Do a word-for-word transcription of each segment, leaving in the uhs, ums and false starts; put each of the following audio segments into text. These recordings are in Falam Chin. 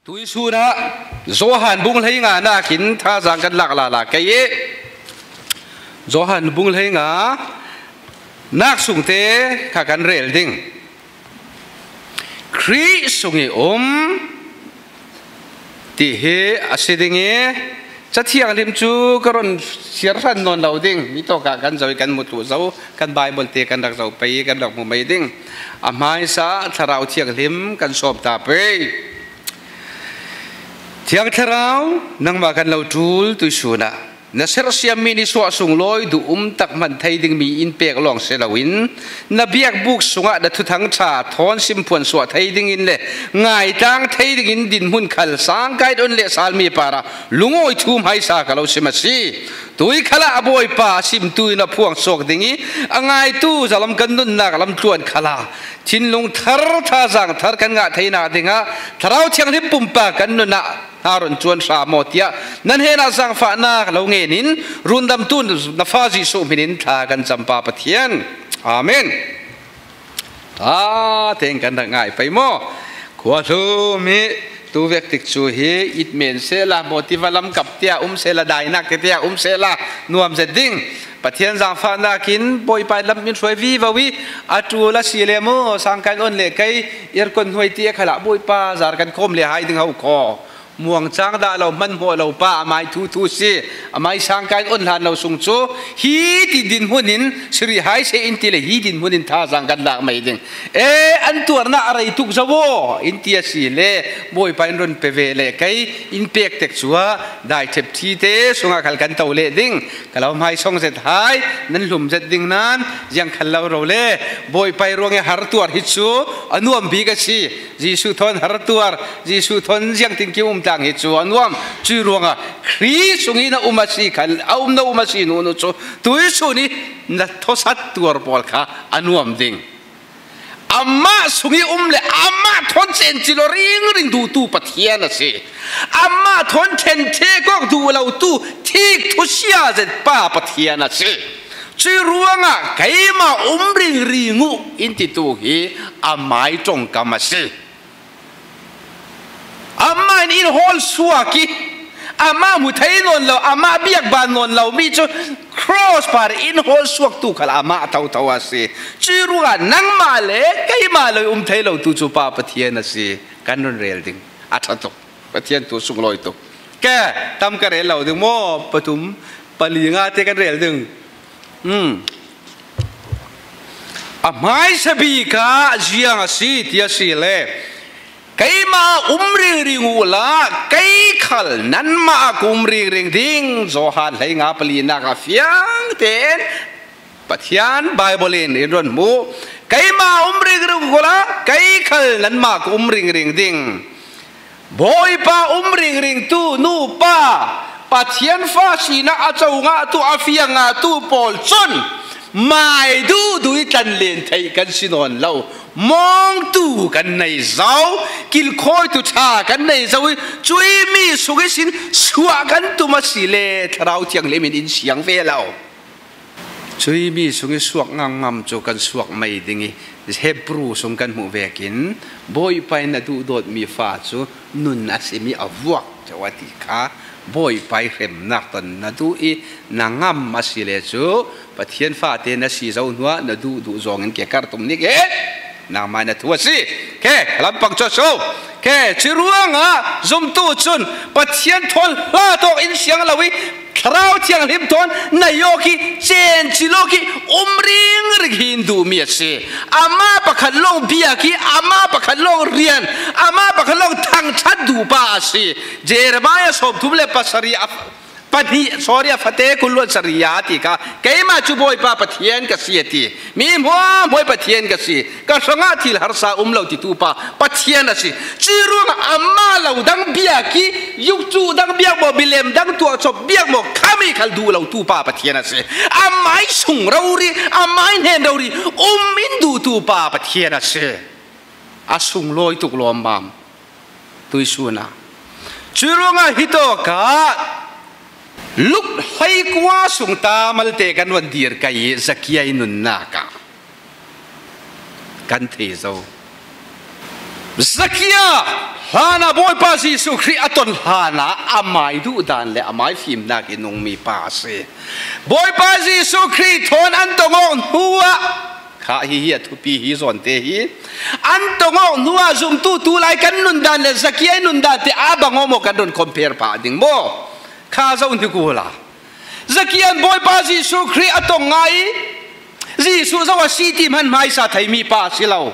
Tuisunah Johan bung hleinga nakin thazang kan lak lala kei i, Johan bung hleinga nak sungte kha kan rel ding. Khrih sung i um ti hi a si ding i, Cathianghlim cu ka run siar hran nawn lo ding. Mi tawkah kan zo i kan mutu zo, kan Bible te kan rak zo pei, kan rak hmu mai ding. A hmaisa Thlarau Thianghlim kan sawm ta pei. Thiang Thlarau, nangmah kan lo ṭul tuisunah na sersiammi nisuah sunglawi duh um tak hman thei dingmi in pek lawng si loin, na biakbuk sungah na thuthang ṭha thawn simphuan suah thei dingin le ngaitlang thei dingin dinhmun khal sangkai don le salmi parah lungawi thu hmaisa ka lo sim a si. Tui khalah a Bawipa a simtu in a phuang suak ding i, a ngaitu zalam kan nunnak lamtluan khalah thinlung thar, thazang thar kan ngah theinak dingah Thlarau Thianghlim pumpak kan nunah hna run cuan hra maw tiah nan hnenah zangfahnak lo ngenin, rundamtu na fa Jesuh hminin thla kan campa Pathian. Amen. Aa, teng kan rak ngai pei maw? Khuahlum i tuvek tik cu hi it men sehla, motiva lam kap tiah um sehla, dainak te tiah um sehla, nuam zet ding. Pathian zangfahnak in Bawipa lam in hruai vivo i, a ṭul a si le maw, sangkai on le kei, aircon hnuai ti a khalah Bawipa zar kan khawm le hai ding ho khaw. Muangcang dah lo, hmanhmawh lo pa, amai thu thu si, amai sangkai on hlan lo sung cu, hi ti dinhmun in, sirih hai seh in ti le, hi dinhmun in thazang kan lak mai ding. E, an tuarnak a rei tuk zo aw, in ti a si le, Bawipa in run pe ve le, kei in pek tek cu ah, dai ṭhep ṭhi te sungah khal kan to leh ding. Ka lo hmai song zet hai, nan hlum zet ding nan, ziang khal lo ro le, Bawipa i ruang i har tuar hi cu a nuam bik a si. Jesuh thawn har tuar, Jesuh thawn ziang tinkim um tlang hi cu a nuam. Cui ruangah Khrih sung i na um a si khan, a um na um a si nu nu cu tuisun i na thawsat tuar pawl kha a nuam ding. Amah sung i um le amah thawn cen ci lo ringring duhtu Pathian a si. Amah thawn ṭhen ṭhek awk duh lotu thik thusia zet pa Pathian a si. Cui ruangah keimah um ringring uh in titu hi amai ṭongkam a si. Amah in in hawl suak i, amah hmu thei nawn lo, amah biakban nawn lo mi cu cross par in hawl suaktu khal amah thotho a si. Cui ruangah nangmah le keimah lo i um thei lotu cu Pa Pathian a si. Kan run rel ding a ṭha tuk. Pathian thu sunglawi tuk. Ke, tam ka rel lo ding maw? Pathum, pali, nga te kan rel ding. Hmm. A hmaisa bik ah ziang a si ti a si le, keimah um ringring uhla, kei khal nanmah ah ka um ringring ding. Johan hleinga palinak a fiang tein Pathian Bible in in run hmu. Keimah um ringring uhla, kei khal nanmah ka um ringring ding. Bawipa um ringring tu nupa, Pathian fa sinak a co ngah tu, a fiang ngah tu pawl cun mai duhduh i tlan len theih kan si nawn lo. Mawngtu kan nei zo, kilkhawitu ṭha kan nei zo i, cui mi sung ihsin suah kan tum a si le Thlarau Thianghlim in in siang ve lo. Cui mi sung i suak ngamngam cu kan suak mai ding i, Hebru sung kan hmuh vekin Bawipa in na duhdawtmi fa cu nun a simi a vuak co a ti kha. Bawipa i hremnak ton na duh i, na ngam a si le cu Pathian fate na si zo hnuah na duhduh zawngin ke kar tum nik e. Nangmah na thu a si. Ke, lampang cu a so. Ke, cui ruangah zumtu cun Pathian thawn hla tawk in siang lo i, Thlarau Thianghlim thawn na yawk i, cen ci lawk i, um ringring hi in duhmi a si. Amah pakhat lawng biak i, amah pakhat lawng rian, amah pakhat lawng thangṭhat duhpa a si. Jeremiah sawmthum le pasarih a pahnih, sorry, a fate kul luan sarih a ti kha, keimah cu Bawipa Pathian ka si a ti. Mi hmuahhmuah Pathian ka si. Ka hrangah thil harsa um lo titu pa Pathian a si. Cui ruangah amah lo dang biak i, yukcu dang biak maw, milem dang tuah cawp biak maw, khami khal duh lo tu pa Pathian a si. Amai sung rori, amai hnen rori um in duhtu pa Pathian a si. A sunglawi tuk lawmmam. Tuisun ah. Cui ruangah hitawkah Luk hleikua sung ta malte kan van dir kai i Zakia i nunnak ah kan thei zo. Zakia hlanah Bawipa Jesuh Khrih a ton hlanah a mai duh dan le a mai fimnak i nungmi pa a si. Bawipa Jesuh Khrih thawn an tong awk hnuah kha hihi a thupi hi zawnte hi. An tong awk hnuah zumtu tulai kan nundan le Zakia i nundante a bang aw maw kan run compare pah ding maw? Kha zo ni kula. Zakia in Bawipa Jesuh Khrih a tong ngai. Jesuh zo a si ti hman hmaisa thei mi pa a si lo.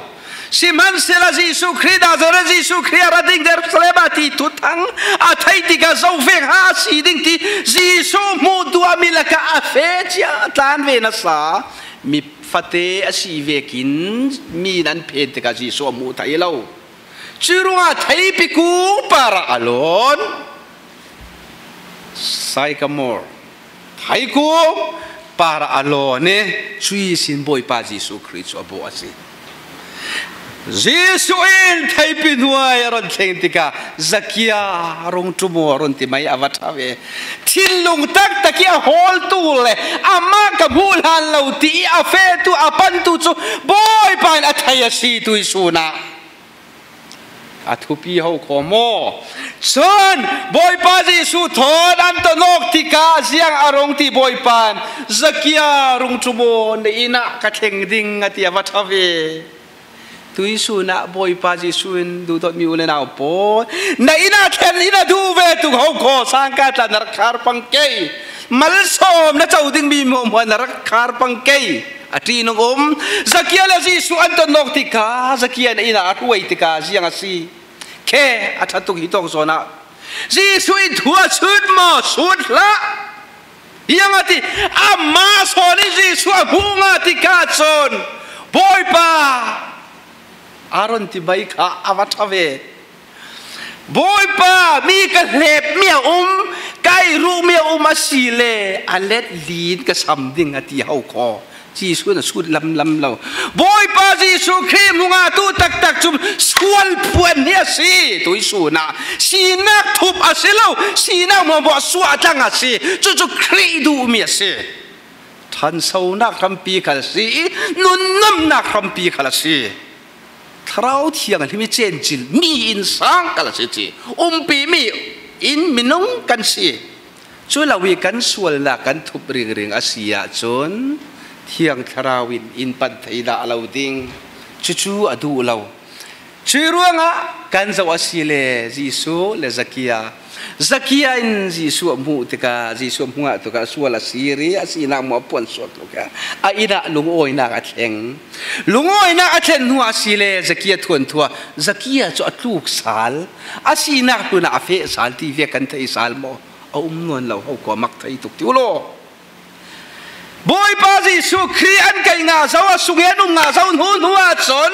Sihmanhsela Jesuh Khrih, Nazareth Jesuh Khrih a ra ding Jerusalem a ti thuthang a thei tikah zo vek ha a si ding ti Jesuh hmuh duh a mi lakah a fe cia a tlan ve nasa mi fate a si vekin mi nan phen tikah Jesuh a hmuh thei lo. Cuih ruangah theipi kung parah a lawn. Sycamore. Thei kung parah a lawn e, cuih sin Bawipa Jesuh Khrih cu a bawh a si. Jesuh in theipi hnuai a run thleng tikah Zakia rung ṭum aw a run ti mai a va ṭha ve. Thinlung taktak i a hawltu le amah ka hmuh hlan lo ti i a fetu a pantu cu Bawipa in a thei a si tuisun ah. A thupi ho khaw maw? Cun Bawipa Jesuh thawn an ton awk tikah ziang a rung ti Bawipa in Zakia rung ṭum aw, na inn ah ka thleng ding a ti a va ṭha ve. Tuisun ah Bawipa Jesuh in duhdawtmi u le nau pawl, na inn ah thlen in a duh ve tuk ho khaw, sangka tla na rak khar pang kei. Malsawm na co ding mi hmuahhmuah na rak khar pang kei. A ṭihnung um. Zakia le Jesuh an ton awk tikah Zakia in a inn ah a hruai tikah ziang a si? Khe a ṭha tuk hi tawk zawn ah Jesuh in thu a sut maw? Sut hlah. Ziang a ti? Amah sawn in Jesuh a hmuh ngah tikah cun Bawipa a run ti mai kha a va ṭha ve. Bawipa, mi ka hlep mi a um, ka i ruh mi a um a si le a let lin ka sam ding a ti ho khaw. Jesuh in a sut lamlam lo. Bawipa Jesuh Khrih hmuh ngah tu taktak cu sual phuan hi a si. Tuisun ah sinak thup a si lo, sinak mawhmawh suahtlang a si. Cucu Khrih duhmi a si. Ṭhansonak hrampi khal a si i nunnuamnak hrampi khal a si. Thlarau Thianghlim i cencil mi in sang khal a si ci. Umpimi in minung kan si. Cu lo i kan sualnak kan thup ringring a si ahcun Thiang Thlarau in in pan thei dah lo ding. Cucu a duh lo. Cuih ruangah kan zoh a si le Jesuh le Zakia. Zakia in Jesuh a hmuh tikah, Jesuh a hmuh ngah tikah sual a si rih, a sinak maw a puan suak tuk ah a inn ah lungawinak a thleng. Lungawinak a thlen hnu ah a si le Zakia thuanthu ah Zakia cu a tluk sal, a sinak hlun ah a feh sal ti ve kan thei sal maw? A um nawn lo, ho kua mak thei tuk ti u law. Bawipa Jesuh Khrih an kai ngah zo, a sung i an um ngah zo hnu hnu ahcun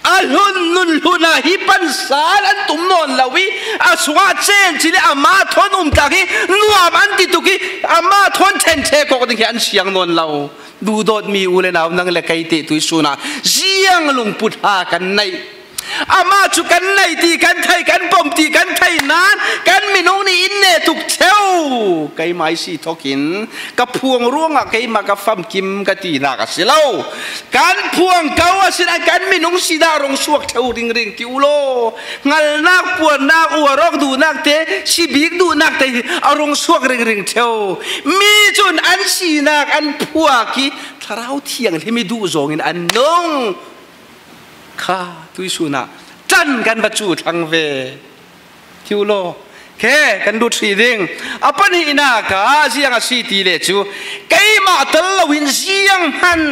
a hlun nun hlun ah hi pansal an tum nawn lo i a sungah cencil i amah thawn um tlak hi nuam an ti tuk i amah thawn ṭhen ṭhek awk ding hi an siang nawn lo. Duhdawtmi u le nau, nang le kei teh tuisun ah ziang lungput hla kan neih. Amah cu kan neih ti kan theih, kan pom ti kan theih nain kan minung nih in neh tuk theu. Keimah i si thokin ka phuang ruangah keimah ka famkim ka tinak a si lo. Kan phuang ko a si nain kan minung sinak rung suak theu ringring ti u law. Hngalnak, puannak, uar awk duhnak te, si bik duhnak te hi a rung suak ringring theu. Mi cun an sinak an phuak i Thlarau Thianghlim i duh zawngin an nung. Kha tuisun ah ṭan kan va cu thlang ve. Ti u law, khe kan lut hrih ding. A pahnihnak ah ziang a si ti le cu, keimah tel loin zianghman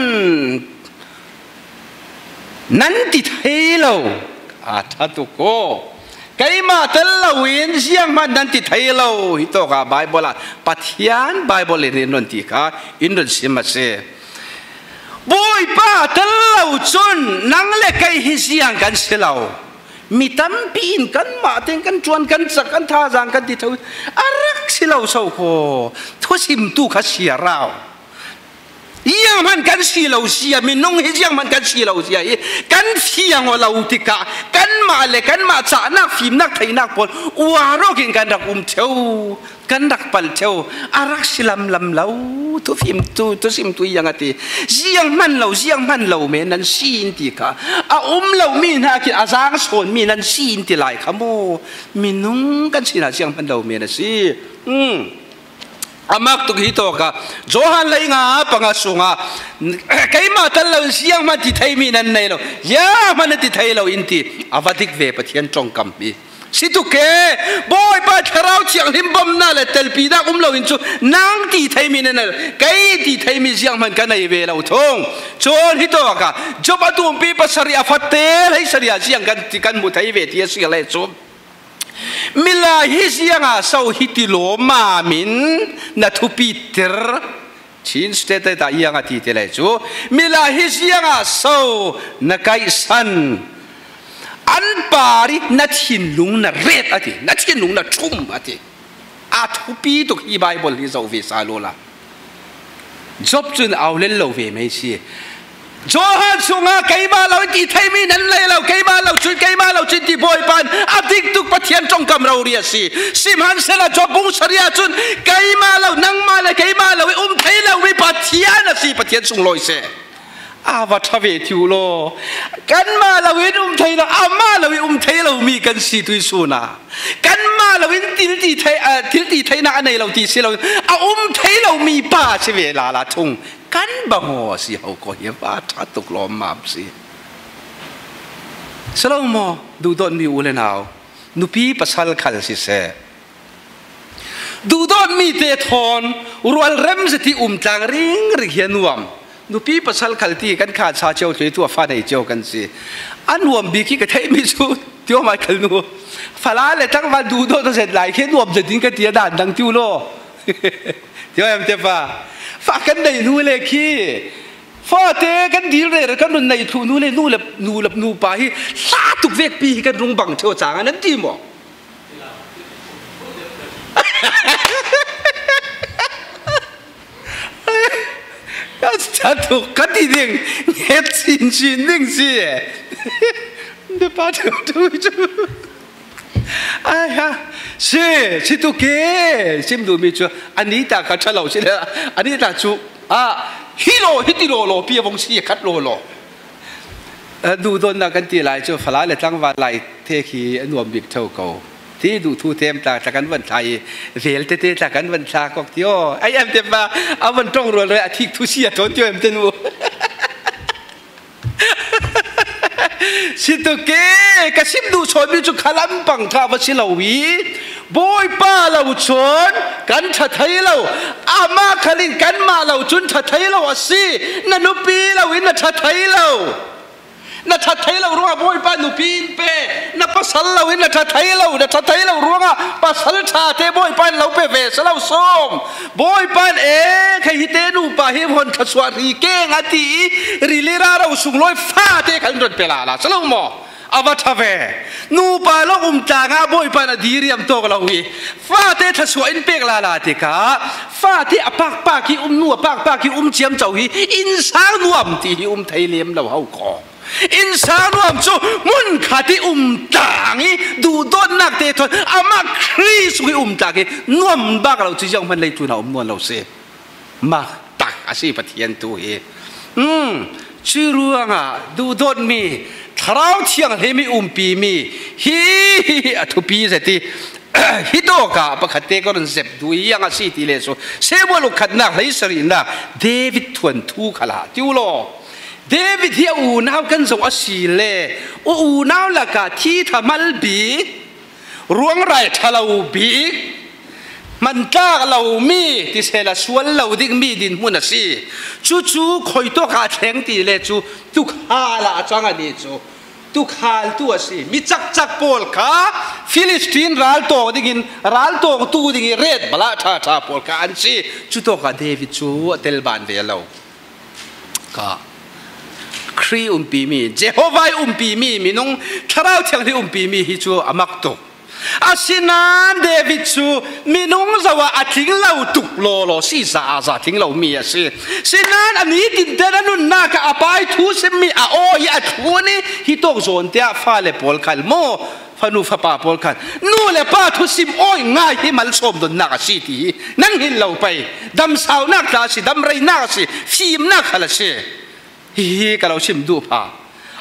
nan ti thei lo. A ṭha tuk aw. Keimah tel loin zianghman nan ti thei lo. Hi tawk ah Baibal ah Pathian Baibal in in run ti kha in run sim a si. Bawipa tel lo cun nang le kei hi ziang kan si lo. Mi tampi in kanmah tein kan ṭuan, kan cak, kan thazaang kan ti tho. A rak si lo so khaw. Thusimtu kha siarau. Zianghman kan si lo sia, minung hi zianghman kan si lo sia hi kan fiang aw lo tikah kanmah le kanmah cahnak, fimnak, theihnak pawl uar awk in kan rak um theu. kan rak palh ṭheu, a rak si lamlam lo, thufim tu, thusim tu i ang a ti. Zianghman lo, zianghman lo men nan si in ti kha. A um lo mi hna khi a zang sawn mi nan si in ti lai kha maw? Minung kan sinah zianghman lo men a si. Hmm. A mak tuk hi tawk a, Johan lei nga panga sungah, keimah tel lo in zianghman ti thei mi nan nei lo, zianghman na ti thei lo in ti, a va dik ve Pathian ṭongkam hi. Si tuk e, Bawipa Thlarau Thianghlim bawmhnak le telpinak um lo in cu nang ti thei mi nan nei lo, kei ti thei mi zianghman ka nei ve lo thung. Cun hi tawk a, Job a tumpi pasarih a fate hleisarih ah ziang kan ti, kan hmu thei ve ti a si le cu. Milai hi ziangah so hiti lawmmam in na thupiter? Chin state ah iang a ti te lai cu, milai hi ziangah so na kaihsan? An par i na thinlung na ret a ti, na thinlung na ṭhum a ti. A thupi tuk hi Baibal hi zoh ve sa lawla. Job cun au lel lo ve mei si. Johan sungah keimah lo in ti thei mi nan lei lo, keimah lo cun, keimah lo cun ti Bawipa in a dik tuk Pathian ṭongkam rori a si. Sihmanhsehlaw Job bung sarih ah cun keimah lo, nangmah le keimah lo i um thei lo mi Pathian a si, Pathian sunglawi seh. A va ṭha ve tiu law. Kanmah lo in um thei lo, amah lo i um thei lo mi kan si tuisun ah. Kanmah lo in thil ti thei, ah, thil ti theihnak a nei lo ti si lo, a um thei lo mi pa si ve lala thung. Kan bang aw si ho ko hi a va ṭha tuk lawmmam si. Si lo maw? Duhdawtmi u le nau, nupi pasal khal siseh, duhdawtmi te thawn rualrem zet i um tlang ringring hi a nuam. Nupi pasal khal ti kan khan sa cio hlei tu a fa nei cio kan si. A nuam bik hi ka theihmi cu tiomai khal nu, fala le tlangval duhdawt a zet lai khi nuam zet ding ka ti a dan dang tiu law. Tio em te fa. Fa kan nei nu le khi, fate kan dil rere kan run nei thluh nu le nu le nu le nu pa hi hla tuk vekpi hi kan rung bang cio cang a nan ti maw? Ka ṭha tuk ka ti ding, nget chin chin ding si. Nde pa ṭheu ṭheu cu. Ai ha, si, si tuk e, sim duhmi cu, ani ta ka ṭha lo si le, ani ta cu, ah, hi law, hi ti law law, pi a vong si, khat law law. Eh, duhdawtnak kan ti lai cu, fala le tlangval lai te khi a nuam bik ṭheu ko. Ti duh thu tem tla, tla kan van thla i, vel tete tla kan van thla kok ti aw. Ai em te pa, a van ṭong rual rua, a thik thu si a ṭawn ti aw em te nu. Si tuk e, ka sim duh sawn mi cu khalam pang kha va si lo i, Bawipa lo cun kan ṭha thei lo. Amah khal in kanmah lo cun ṭha thei lo a si. Na nupi lo in na ṭha thei lo. Na ṭha thei lo ruangah Bawipa nupi in pe, na pasal lo in na ṭha thei lo, na ṭha thei lo ruangah pasal ṭha te Bawipa in lo pe ve si lo sawm. Bawipa in, e, kha hi te nupa hi hon thluasuah hri keng a ti i, rili raro sunglawi fate kha in ron pe lala si lo maw? A va ṭha ve. Nupa lo um tlang ah Bawipa in a diriam tawk lo i, fate thluasuah in pek lala tikah, fate a pakpak i um, nu a pakpak i um ciamco hi, innsang nuam ti hi um thei lem lo ho ko. Innsang nuam cu hmun khat i um tlang i, duhdawtnak te thawn amah Khrih sung i um tlang i, nuam bak lo cu zianghman lei tlun a um nuam lo si. Mak tak a si Pathian tu hi. Hmm, cu ruangah duhdawtmi, Thlarau Thianghlim i umpimi hi, hi, hi a thupi zet i, hi tawkah pakhat te ka run zep duh i, iang a si ti le cu, Samuel ukhatnak hleisarihnak David thuanthu khalah ti u law. David hi a unau kan zoh a si le, u unau lakah thi thamal bik, ruangrai ṭha lo bik, hmantlak lomi, ti sehla sual lo dingmi dinhmun a si. Cucu khuitawk ah a thleng ti le cu tukhal ah a cang a ni cu. Tukhaltu a si. Mi cakcak pawl kha Filistin raltawng dingin, raltawngtu dingin ret bala ṭha ṭha pawl kha an si. Cutawkah David cu a tel ban ve lo. Ka Khrih umpimi, Jehovah i umpimi, minung Thlarau Thianghlim umpimi hi cu a mak tuk. Asinain David cu minung zoh ah a tling lo tuk lawlaw si, za a za tling lo mi a si. Sinain a nitin ten a nunnak ah a pai thu simmi a aw hi a thlun i, hi tawk zawn tiah fale pawl khal maw? Fanu fapa pawl khan, nu le pa thusim awi ngai hi malsawm donnak a si ti hi nan hin lo pei. Damsaunak tla a si, damreinak a si, fimnak khal a si. Hihi ka lo sim duh pha.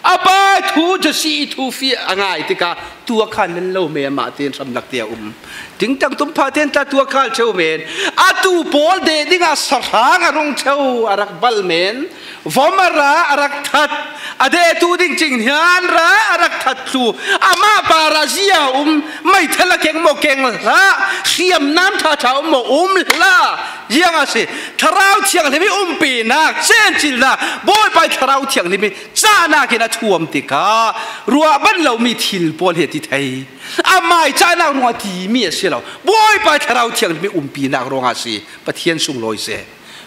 A pai thu, Jesse thu fi a ngai tikah, tu a khan nan lo me, amah tein hramnak te a um. Tingtang tum pha tein tla tu a khal cheu men. A tu pawl deh dingah sahrang a rung cheu a rak bal men. Vom a ra a rak that, a dehtu ding cing hnian ra a rak that thlu. Amah pa ra zia um, meithal a keng maw keng hlah, hriamnam thatha um maw um hlah. Ziang a si, Thlarau Thianghlim i umpinak, cencilnak, Bawipa i Thlarau Thianghlim i cahnak in a thuam tikah ruah ban lomi thil pawl hi a ti thei. Amah i cahnak ruangah timi a si lo. Bawipa i Thlarau Thianghlim i umpinak ruangah a si. Pathian sunglawi seh.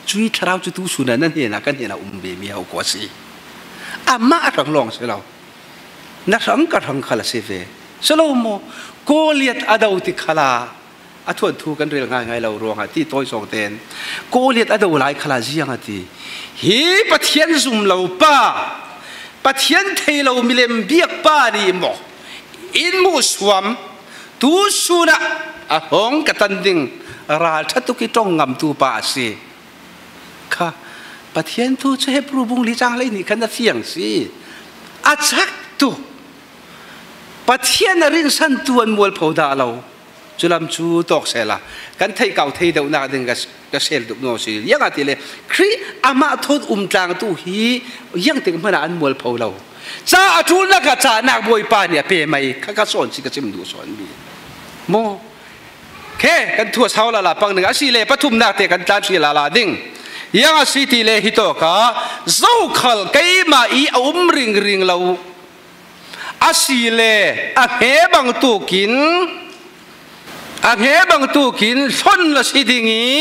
Cui Thlarau cu tu sunah nan hnenah, kan hnenah um vemi hau kua si. Amah a hrang lawng si lo. Na hrang ka hrang khal a si ve. Si lo maw? Goliat a do ti khalah a thuanthu kan rel ngaingai lo ruangah ti tawi sawng ten. Goliat a do lai khalah ziang a ti. Hi Pathian zum lo pa, Pathian thei lo milem biak pa nih maw in hmuhsuam, tu sunah a hong ka tan ding, ralṭha tuk i ṭong ngamtu pa a si. Kha, Pathian thu cu Hebru bung li cang hlei nih khan a fiang si. A cak tuk. Pathian a rinsantu an mualpho dah lo. Culam cu tawk sehla kan theih kau thei deuhnak ding ka, ka sel duh nawn si. Ziangahtile Khrih amah thawn um tlangtu hi ziangtik hmanah an mualpho lo. Ca a ṭulnak ah cahnak Bawipa nih a pe mai kha ka sawn si, ka sim duh sawn mi. Maw? Khe kan thu a sau lala pang ding a si le pathumnak te kan tlan hrih lala ding. Ziang a si ti le hi tawkah zokhal keimah i a um ringring lo a si le a hnge bangtukin, a hnge bangtukin hlon a si ding i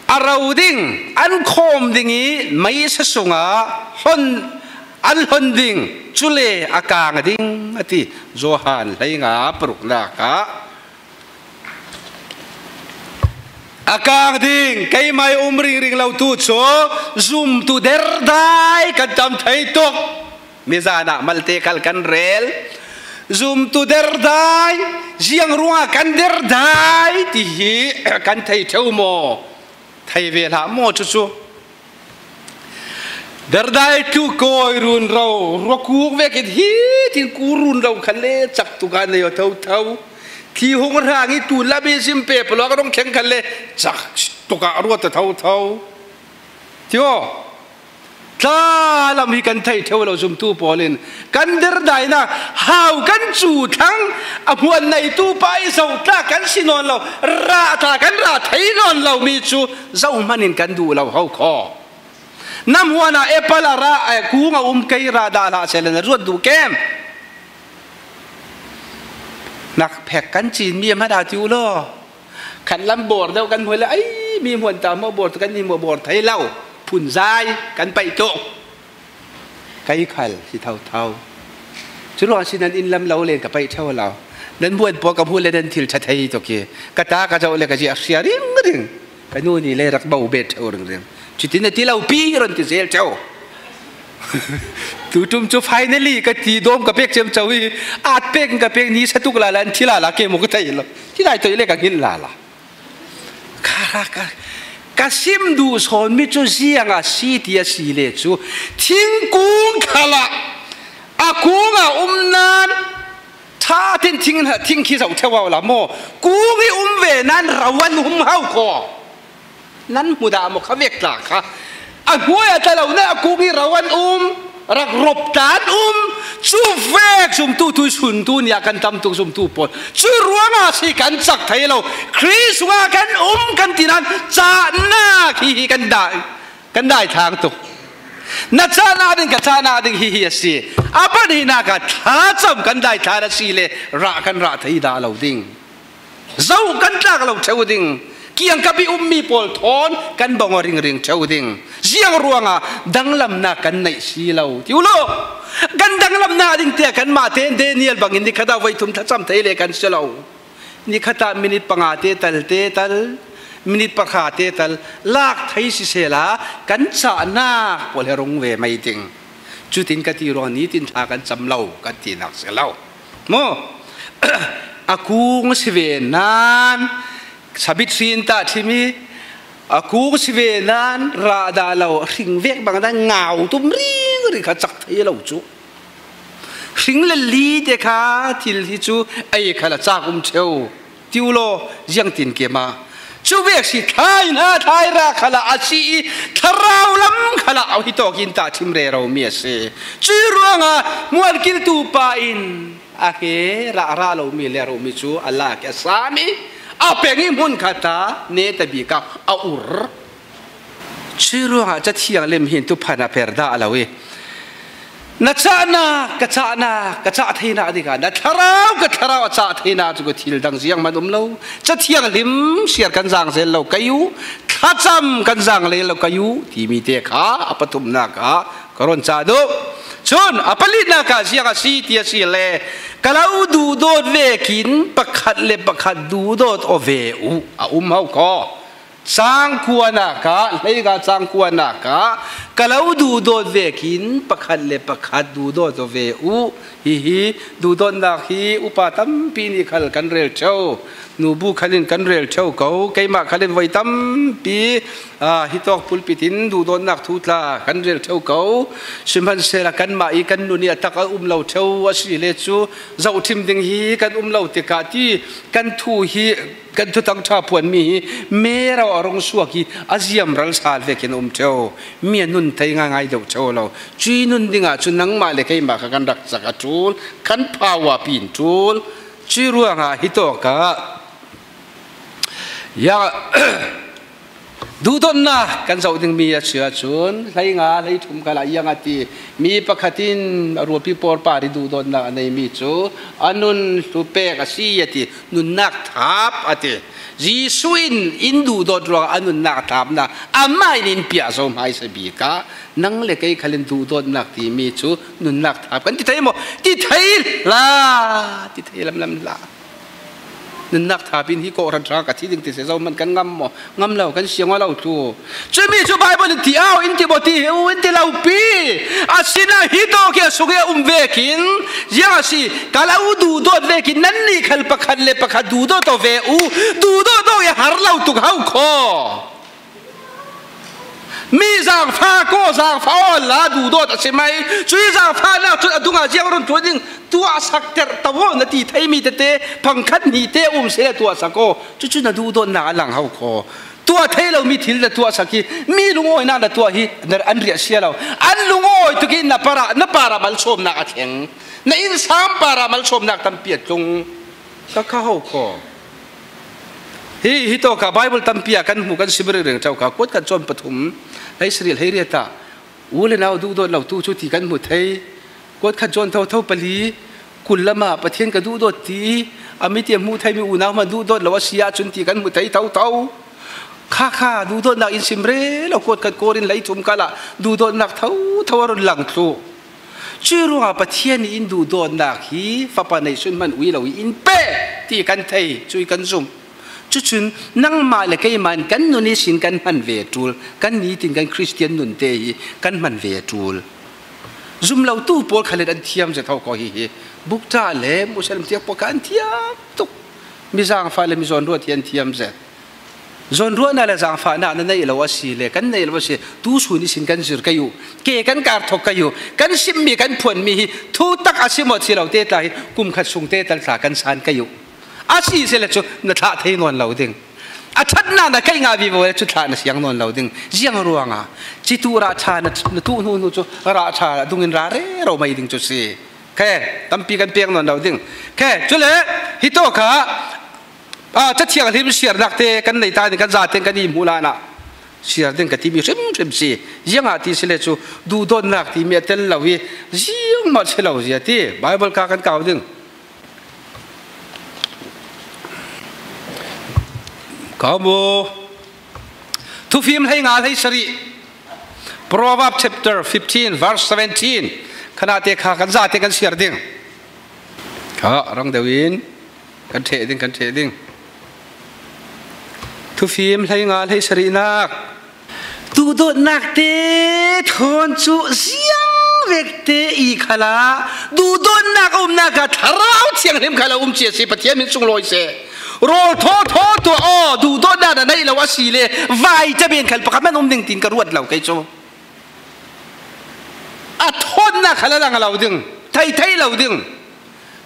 a ro ding, an khawm ding i meisa sungah hlon, an hlon ding, cule a kang ding a ti. Johan hleinga paruknak ah a kang ding, keimah i um ringring lo tu cu zumtu derdai kan tam thei tuk. Mizan ah malte khal kan rel. Zumtu derdai, ziang ruangah kan derdai ti hi kan thei ṭheu maw? Thei ve hlah maw cucu? Derdai tlu kawi run ro, ruakuk vekin hi tin ku run ro khan le cak tuk ah nei aw thotho. Thi hung hrang i tu lam i zim pe palawng a rong thleng khan le cak tuk ah ruat aw thotho. Tio, tla lam hi kan thei ṭheu lo zumtu pawl in kan derdainak hau kan cu thlang a hmuan neitu pa i zoh tla kan si nawn lo, rah tla kan rah thei nawn lo mi cu zoh hman in kan duh lo ho khaw. Na hmuan ah apple a rah, eh, kung a um kei rah dah hlah seh le na ruat duh kem? Nak phek kan cin mi a hmanh aa ti u law. Khan lam bawr deuh kan hmuh le, ai, mi hmuan ta maw bawr tu kan ni maw bawr thei lo. Phunzai kan paih tuk. Kei khal si thotho. Cu ruang si nan inn lam lo len ka paih ṭheu lo. Nan hmuan pawl ka hmuh le nan thil ṭha thei tuk i ka ta ka zoh le ka ziah hria ringring. Ka nu nih le rak bo bet ṭheu ringring. Cutin a ti lo pi ron ti zel ṭheu. Tutum cu finally ka ti dawm ka pek ciamco i at pek in ka pek ni sa tuk lala an thi lala ke mu ka thei lo. Ti lai toi le ka hngilh lala. Ka, ka, ka sim duh sawn mi cu ziang a si ti a si le cu thingkung khalah a kung a um nan ṭha tin thing, thing khi zoh ṭheu aw la maw? Kung i um ve nan ro an um hau khaw. Nan hmu dah maw kha vek tla kha? A hnuai a tla lo na a kung i ro an um, rak rop tla an um. Cu vek zumtu tuisun tu nia kan tam tuk zumtu pawl. Cu ruangah si kan cak thei lo. Khrih sungah kan um kan ti nan cahnak hihi kan dai. Kan daithlang tuk. Na cahnak ding, ka cahnak ding hihi a si. A pahnihnak ah thlacam kan daithlan a si le rah kan rah thei dah lo ding. Zoh kan tlak lo ṭheu ding. Kiangkap i ummi pawl thawn kan bang aw ringring ṭheu ding. Ziang ruangah danglamnak kan neih si lo ti u law. Kan danglamnak ding tiah kanmah tein Daniel bangin ni khat ah voi thum thlacam thei le kan si lo. Ni khat ah minit panga te tal, te tal, minit pahra te tal lak thei sisehla kan cahnak pawl he rung ve mai ding. Cutin ka ti ruang nitin thla kan cam lo kan tinak si lo. Maw? A kung si ve nan, sabit sin ta thimi, a kung si ve nan, rah dah lo, hring vek bang dan ngau tum ring ring kha chak thei lo chu. Hring le li te kha thil hi chu ei kha la chak um cheu. Tiu law, ziangtin ke ma. Chu vek si thlai na, thlai ra kha la a si i, thlarau lam kha la a hi tawk in ta thim rero mi a si. Chui ruanga muan kiltu pa in a he rah rah lo mi le ro mi chu a lak a sa mi. A peng i hmun kha ta, ne ta bik a a ur. Chui ruangah Cathiang lim hin tu phan a per dah lo i, na cahna, ka cahna, ka cah theinak dikah, na thlarau, ka thlarau a cah theinak cu ka thil dang ziang man um lo. Cathiang lim siar kan zang zel lo kei u, thlacam kan zang zel lo kei u, timi te kha a pathumnak ah ka rawn cah duh. Cun a palinak ah ziang a si ti a si le, ka lo duhdawt vekin pakhat le pakhat duhdawt aw ve u a um ho kho. Cangkuanak ah, hleinga cangkuanak ah, ka lo duhdawt vekin pakhat le pakhat duhdawt aw ve u. Hihi duhdawtnak hi upa tampi nih khal kan rel ṭheu, nubu khal in kan rel ṭheu ko, keimah khal in voi tampi, aa, hitawk pulpit in duhdawtnak thu tla kan rel ṭheu ko. Sihmanhsehlaw kanmah i kan nun i a tak a um lo ṭheu a si le cu zohṭhim ding hi kan um lo tikah ti kan thu hi kan thutang ṭha phuanmi hi mero a rung suak i a ziamral sal vekin a um ṭheu. Mi a nun thei ngaingai deuh ṭheu lo. Cui nun dingah cu nangmah le keimah kha kan rak cak a ṭul, kan phau a pin ṭul. Cui ruangah hitawkah ya duhdawtnak kan zoh dingmi a si ahcun, hleinga, hleithum khalah yang a ti, mi pakhat in a rualpi pawlpar i duhdawtnak a neimi cu a nun hlu pek a si a ti, nunnak thap a ti. Jesuh in in duhdawt ruangah a nunnak thapnak amah in in piah zo hmaisa bik ah nang le kei khal in duhdawtnak timi cu nunnak thap kan ti thei maw? Ti thei hlah, ti thei lamlam hlah. Nunnak thap in hi kawhhran ṭha ka thi ding ti si zohman kan ngam maw? Ngam lo, kan siang aw lo thlu. Cumi cu Baibal in ti au, in ti maw ti hi u, in ti lo pi. Asinain hi tawk hi a sung i a um vekin, ziang a si, ka lo duhdawt vekin nannih khal pakhat le pakhat duhdawt aw ve u, duhdawt aw i a har lo tuk ho kho. Mi zangfa kaw, zangfa aw la duhdawt a si mai. Cui zangfanak cun a dungah ziang run ṭuan ding, tuahsak terh to aw na ti theimi tete, pangkhat hnih te um seh tuahsak aw. Cucu na duhdawtnak a lang ho kho. Tuah thei lomi thil na tuahsak hi, mi lungawinak na tuah hi, na, an riah sia lo. An lungawi tuk i na parah, na parah malsawmnak a thleng. Na innsang parah malsawmnak tampi a tlung. Ka kha ho kho. Hi, hi tawkah Baibal tampi ah kan hmuh, kan sim ringring ṭheu kha, kuat khat cawn pathum, hleisarih hleiriat ah u le nau duhdawt lo tu cu ti kan hmu thei. Kuat khat cawn thotho pali, kul lamah Pathian ka duhdawt ti, a mite hmuh theimi unau hman duhdawt lo a si ahcun ti kan hmu thei thotho. Kha kha duhdawtnak in sim rero, kuat khat Korin hleithum khalah duhdawtnak thotho a run lang thluh. Cui ruangah Pathian nih in duhdawtnak hi fapa neihsun hman ui lo i in pe ti kan thei, cui kan zumh. Cucun nangmah le keimah in kan nun ihsin kan hman ve ṭul, kan nitin kan Khristian nun te hi kan hman ve ṭul. Zum lotu pawl khal in an thiam zet ho kho hi hi. Bukta le Muslim tiak pawl kha an thiam tuk. Mi zangfa le mi zawnruat hi an thiam zet. Zawnruahnak le zangfahnak na neih lo a si le kan neih lo a si, tusun ihsin kan zir kei uh, ke kan kar thok kei uh, kan simmi kan phuanmi hi thutak a si maw si lo te tla hi kum khat sung te tal tla kan san kei uh. A si si le cu na thlah thei nawn lo ding. A ṭhatnak na kaih ngah vivo le cu thlah na siang nawn lo ding. Ziang ruangah citu rah ṭha na, na tuh hnu hnu cu rah ṭha dungin ra rero mai ding cu si. Khe tampi kan pek nawn lo ding. Khe cule hi tawkah Ah, Cathiang hlim siarnak te kan nei ta ding, kan zate kan i hmuh hlan ah siar ding ka timi hrimhrim si. Ziangah ti si le cu duhdawtnak timi a tel lo i ziangmah si lo zia ti Baibal ka kan kau ding. Kau mu. Thufim hleinga hleisarih. Proverbs chapter fifteen, verse seventeen. Khanate kha kan zate kan siar ding. Kha rang deuh in kan ṭheh ding, kan ṭheh ding. Thufim hleinga hleisarihnak. Duhdawtnak te thawn cu ziang Vekte i khalah duhdawtnak a umnak ah Thlarau Thianghlim khalah um cia si, Pathian min sunglawi se. Rawl thawthaw tuah aw, duhdawtnak na neih lo a si le vai caben khal pakhat man um ding tiin ka ruat lo kei cu. A thawtnak khal a lang lo ding, thei thei lo ding.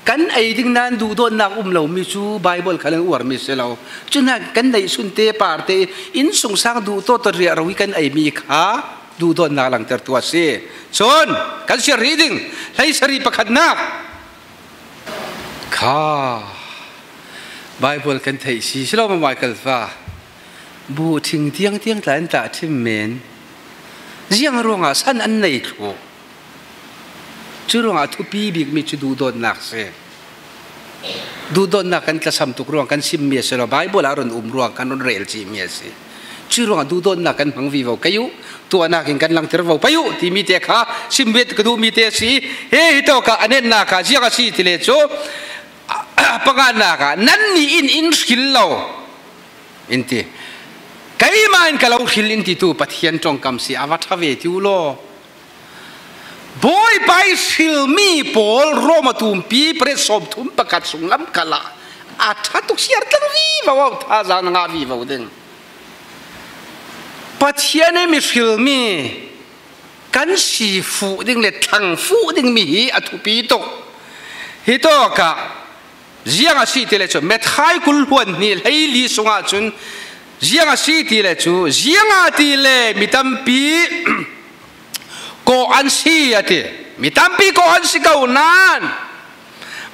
Kan ei ding nain duhdawtnak um lomi cu Baibal khal in uarmi si lo. Cuhnain kan neih sunte parte innsungsang duhdawt riahro i kan eimi kha duhdawtnak langtertu a si. Cun kan siar rih ding hleisarih pakhatnak kha Baibal kan theih si, si lo, Michael fa. Buhthing tiangtiang tla an tah ṭhim men. Ziang ruangah san an nei thluh? Cu ruangah a thupi bikmi cu duhdawtnak si. Duhdawtnak kan tlasam tuk ruang kan simmi a si lo, Baibal ah a run um ruang kan run rel cihmi a si. Cu ruangah duhdawtnak kan hmang vivo kei uh, tuahnak in kan langter vo pei uh timi te kha sim bet ka duhmi te a si. He hi tawkah a netnak ah ziang a si ti le cu, a, a panganak ah, "Nannih in in hril lo," in ti. "Keimah in ka lo hril," in ti tu Pathian ṭongkam si, a va ṭha ve ti uh law. Bawipa i hrilmi pawl Rom a tumpi pariat sawmthum pakhat sunglam khalah a ṭha tuk siar tlang vivo, a thazaang na ngah vivo ding. Pathian i mi hrilmi kan si fuh ding le thlang fuh dingmi hi a thupi tuk. Hi tawkah ziang a si ti le cu, Methai kul hluan hnih hleili sungah cun ziang a si ti le cu, ziangahtile mi tampi kawh an si a ti. Mi tampi kawh an si ko nain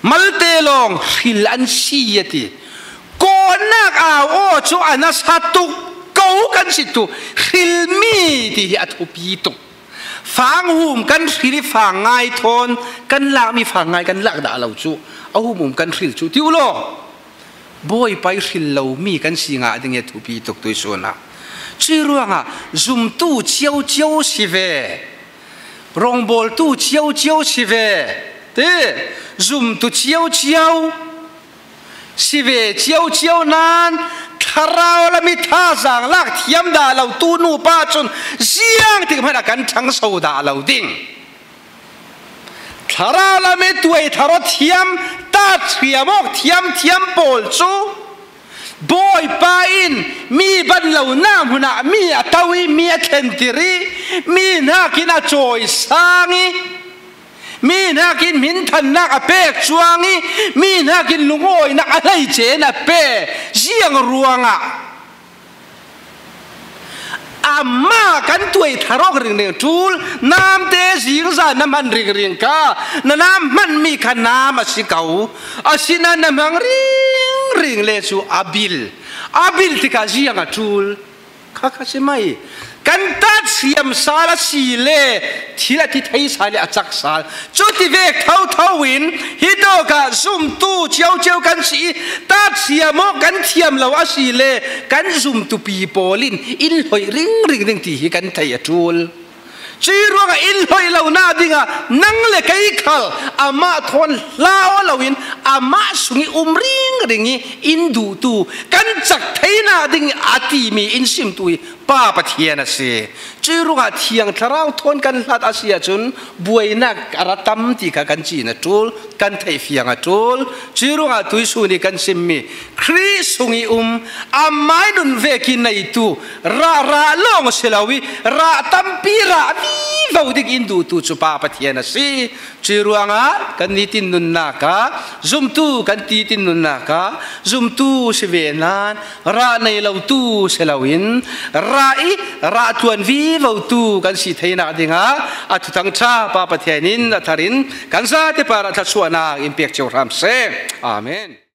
malte lawng hril an si a ti. Kawhnak au aw cu a nasa tuk ko kan si tu, hrilmi ti hi a thupi tuk. Fanghum kan hril i fangngai thawn kan lakmi fangngai kan lak dah lo cu, a humhum kan hril cu ti uh law. Bawipa i hril lomi kan si ngah ding i a thupi tuk tuihsun ah. Cui ruangah zumtu ciocio si ve, rawngbawltu ciocio si ve, ti, zumtu ciocio si ve ciocio nain thlarau lam i thazaang lak thiam dah lo tu nupa cun ziang tik hmanh ah kan ṭhangso dah lo ding. Thlarau lam i tuai thar aw thiam, tat thiam awk thiam thiam pawl cu Bawipa in mi ban lonak hmun ah mi a to i, mi a thlentir i, mi hnakin a cawisang i, mi hnakin hminthannak a pek cuang i, mi hnakin lungawinak a hleice in a pe ziang ruangah amah kan tuai thar awk ringring ṭul, namte zingzan na hman ringring kha, na nam hmanmi kha nam a si ko, asinain na hmang ringring le cu a bil, a bil tikah ziang a ṭul? Kha kha si mai. Kan tat siam sal a si le thil a ti thei sal le a cak sal. Cuti vek thotho in hi tawkah zumtu ciocio kan si i, tat siam awk kan thiam lo a si le kan zumtupi pawl in in hloih ringring ding ti hi kan theih a ṭul. Cui ruangah in hloih lonak dingah nang le kei khal amah thawn hla aw loin amah sung i um ringring i in duhtu kan cak theinak ding a timi in simtu hi Pa Pathian a si. Cui ruangah Thiang Thlarau thawn kan hlat a si ahcun buainak a ra tam ti kha kan cin a ṭul, kan theihfiang a ṭul. Cui ruangah tuihsun i kan simmi Khrih sung i um, amah i nun vekin neitu, rah rah lawng si lo i, rah tampi rah vivo ding in duhtu cu Pa Pathian a si. Cui ruangah kan nitin nunnak ah, zumtu kan titin nunnak ah, zumtu si ve nain, rah nei lotu si loin, rah i, rah tuan vivotu kan si theinak dingah a Thuthang ṭha Pa Pathian in a thar in kan zate parah thluachuahnak in pek cio hram seh. Amen.